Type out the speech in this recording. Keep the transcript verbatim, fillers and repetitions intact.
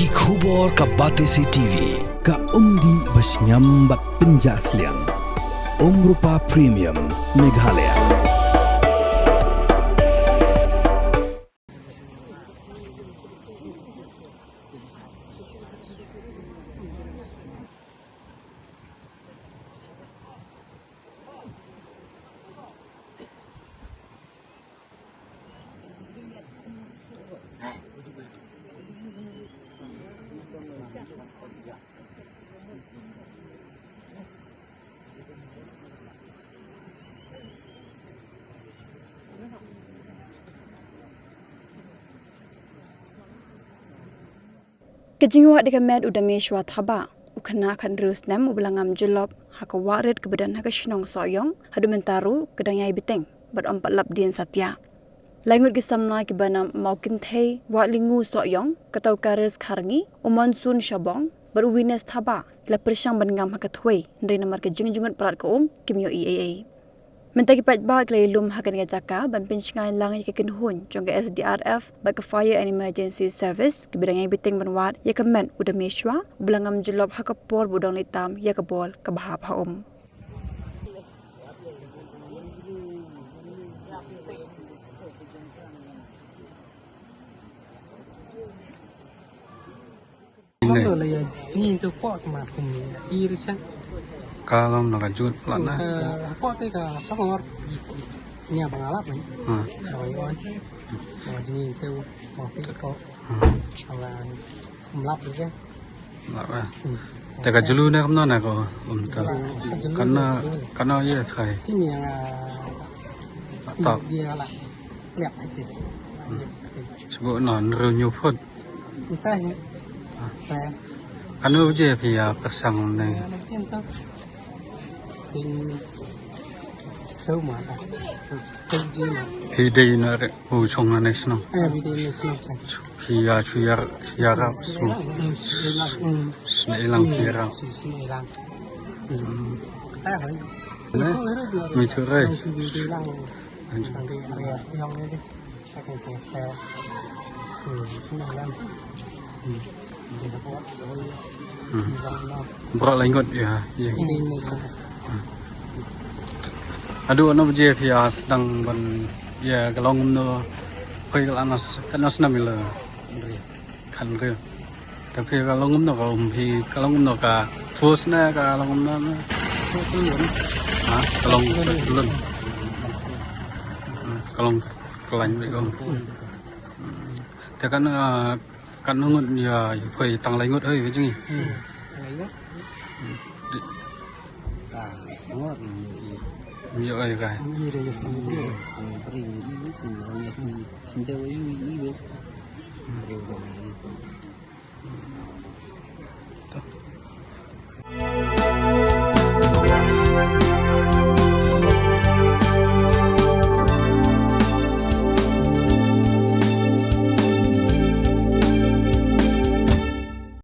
Ki khubor ka Batesi T V, ka umdih ba shngiam bad pynjah sliang. Umrupa Premium, Meghalaya. Ka jingwad ïa ka met u Dameshwa Thabah, u khynnah khathynriew snem uba la ngam jyllop ha ka wah rit kaba don ha ka shnong Sohiong, haduh mynta ruh ka dang ïai bteng bad ym pat lap dien satia. Lai ngut ki samla kiba na Mawkynthei, Wahlyngu Sohiong, Katau Karis Kharngi, u Monsoon Shabong bad u Wines Thabah ki la pyrshang ban ngam ha ka thwei, hynrei namar ka jingjngut palat ka um kim ïohi ei ei. Mynta ki paidbah ki la ïalum ha kane ka jaka ban pynshngaiñ lang ïa ka kynhun jong ka S D R F bad ka Fire and Emergency Service kiba dang ïai bteng ban wad ïa ka met u Dameshwa uba la ngam jyllop ha ka por ba u dang leit tam ïa ka bol kaba hap ha um. Lam lo la ïa jingim te u poh te ma kum ïa i Richard. Ka lam la ka jut pla na. Ka hapoh te ka song or. Nia ba nga lap ni. Ha. Ka wan wan. Ka jingim te u poh te u poh. Hmm. Ka la kum lap ri ke. Lap eh. Hmm. Te ka julu ne kam na ko um ta. Ka julu. Kana, kana ye thai. Kini ïa. Tap. Dia la. Liap ai te. Sebut na nrew nyuput. Utai. Utai. Kano je phi ïa pyrshang ne? Kin. Sâu ma ta. Sâu ji ma. Phi dei na re u chong na ne shnong. Eh, phi dei na shnong sa. Phi ïa chu ïa ïa rap su. Hmm, shnong ilang. Shnong ilang phi ïa rap. Shnong ilang. Hmm. Ai hai. Ne? Mi chu rai. Shnong ilang. Shnong ilang. Hmm. Bro lai ngut ïa. Ïa. Hmm. Haduh ano baje phi ïa sdang ban ïa ka long kumno. Phi ka la nas, ka nas nam ila. Khan ke. Ta phi ka long kumno ka um phi ka long kumno ka force na ka long kumno na. Ha, ka long lun. Ka long ka lain bad ka um. Te kan, ah, kan ngut ïa, ïa poi tang lai ngut oi, ka jing i. Hmm. Tang lai ngut. Ka sngor ni. Ni oi ka. Ni re ya sngor. Sngor ni ni ni ni ni.